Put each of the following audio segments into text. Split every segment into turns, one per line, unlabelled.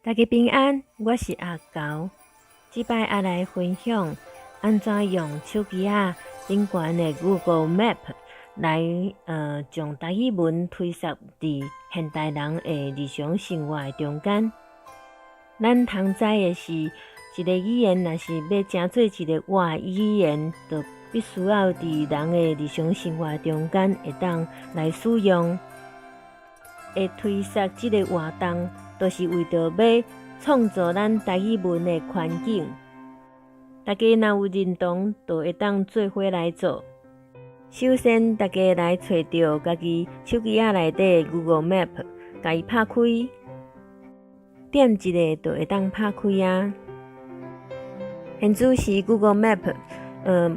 大家平安，我是阿猴。這擺愛來分享按怎用手機仔頂懸的 Google Map 來將台語文推捒佇現代人的日常生活的中間。咱通知的是，一个語言若是欲成做一个活的語言，就必須要佇人的日常生活中間會當來使用。會推捒這个活動，就是為著欲創造咱台語文的環境。大家若有認同，就會當做伙來做。首先，大家來揣著家己手機仔內底 Google Map，共伊拍開，點一下就會當拍開啊。現此時 Google Map，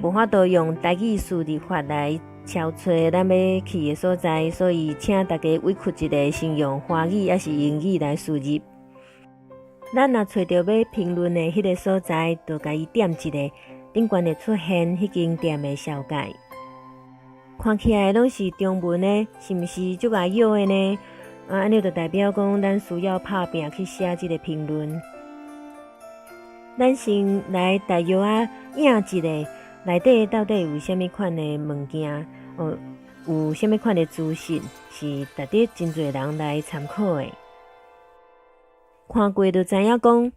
無法度用台語輸入法來搜揣咱欲去的所在，所以請大家委屈一下，先用華語抑是英語來輸入。咱若揣著欲評論的彼个所在，就共伊點一下，頂懸會出現彼間店的紹介。看起來攏是中文的，是毋是足𠢕約的呢？啊，按呢就代表講咱需要拍拚去寫這個評論。咱先來大約仔影一下，內底到底有啥物款的物件？哦，有啥物款的資訊是值得真濟人來參考的。看過就知影講，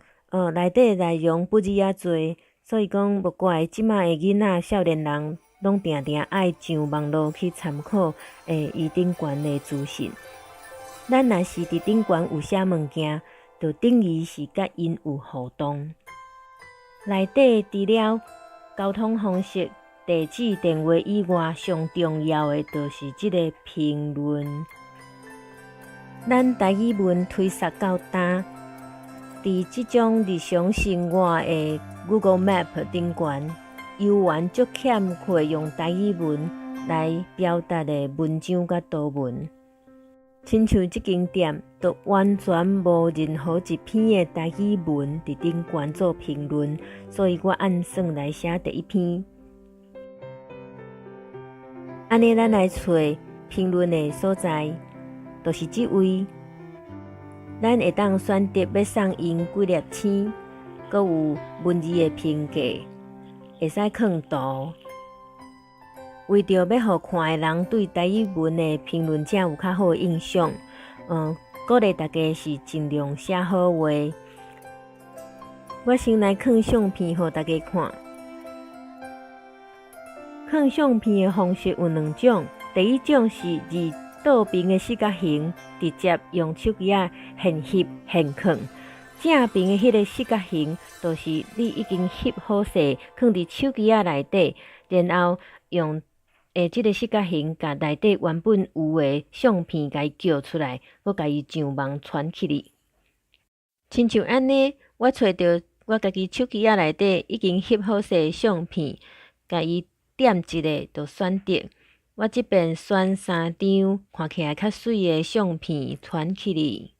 內底內容不止遐濟，所以講無怪這馬的囡仔、少年人攏定定愛上網路去參考，伊頂懸的資訊。咱若是佇頂懸有寫物件，就等於是佮𪜶有互動。內底除了交通方式、地址、電話以外，上重要的就是這個評論。咱台語文推捒到今，佇這種日常生活的 Google Map 頂懸，猶原足欠缺用台語文來表達的文章佮圖文。親像這間店，就完全無任何一篇的台語文佇頂懸做評論，所以我按算來寫第一篇。按呢，咱來揣評論的所在，就是這位。咱會當選擇欲送𪜶幾粒星，閣有文字的評價，會使放圖。為著欲予看的人對台語文的評論者有較好的印象，鼓勵大家是盡量寫好話。我先來放相片予大家看。放相片的方式有兩種，第一種是佇倒爿的四角形，直接用手機仔現翕現放。正爿的彼个四角形，就是你已經翕好勢，放佇手機仔內底，然後用這个四角形，共內底原本有的相片共伊叫出來，閣共伊上網傳起去。親像按呢，我揣著我家己手機仔內底已經翕好勢的相片，共伊點一下就選擇。我這邊選三張看起來較媠的相片傳起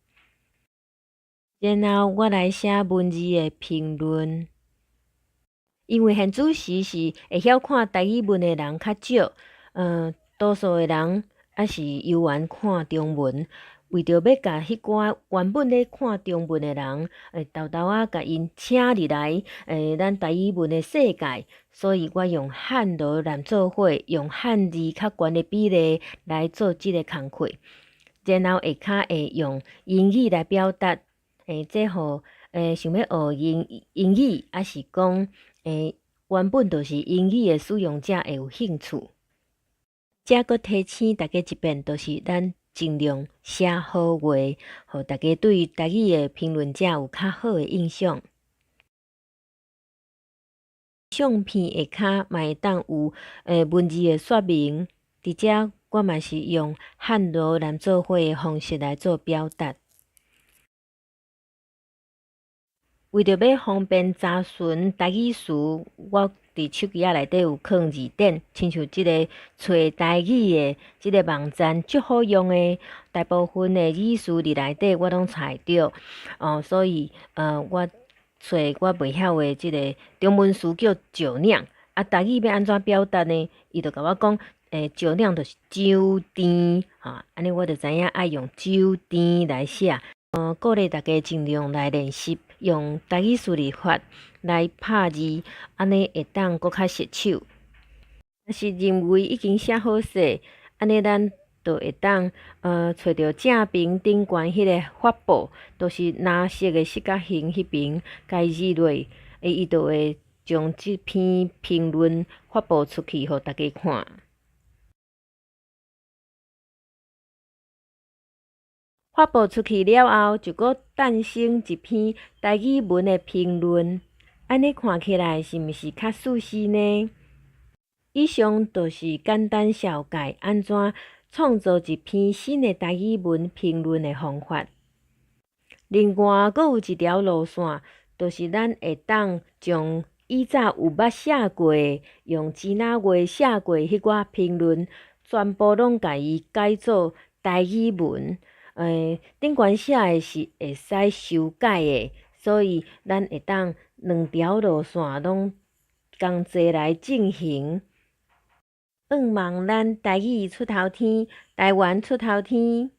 去，然後我來寫文字的評論。因為現此時是會曉看台語文的人較少，多數的人猶是猶原看中文。為著欲共彼寡原本咧看中文的人，沓沓仔共𪜶請入來，咱台語文的世界，所以我用漢羅南做伙，用漢字較懸的比例來做這个工課，然後下跤會用英語來表達，這予想欲學英語，抑是講原本就是英語的使用者會有興趣。這閣提醒大家一遍，就是咱盡量寫好話，予大家對台語的評論者有較好的印象。相片下跤嘛會當有文字的說明，佇遮我嘛是用漢羅南做伙的方式來做表達。為著欲方便查詢台語詞，我佇手機仔內底有囥字典，親像這个揣台語的這个網站足好用的，大部分的語詞佇內底我攏揣會著，哦，所以我揣我袂曉的這个中文詞叫石嶺，啊，台語欲按怎表達呢？伊就共我講，石嶺就是酒甜，吼，按呢我就知影愛用酒甜來寫。鼓勵大家盡量來練習用台語輸入法來拍字，按呢會當閣較順手。若是認為已經寫好勢，按呢咱就會當揣著正爿頂懸彼个發布，就是藍色的四角形彼爿，共伊按落，伊就會將這篇評論發布出去，予大家看。發布出去了後，就閣誕生一篇台語文的評論，按呢看起來是毋是較舒適呢？以上就是簡單紹介按怎創造一篇新的台語文評論的方法。另外，閣有一條路線，就是咱會當將以早有捌寫過的，用支那話寫過彼寡評論，全部攏共伊改做台語文。頂懸寫的是會使修改的，所以咱會當兩條路線攏仝齊來進行。向望咱台語出頭天，台灣出頭天。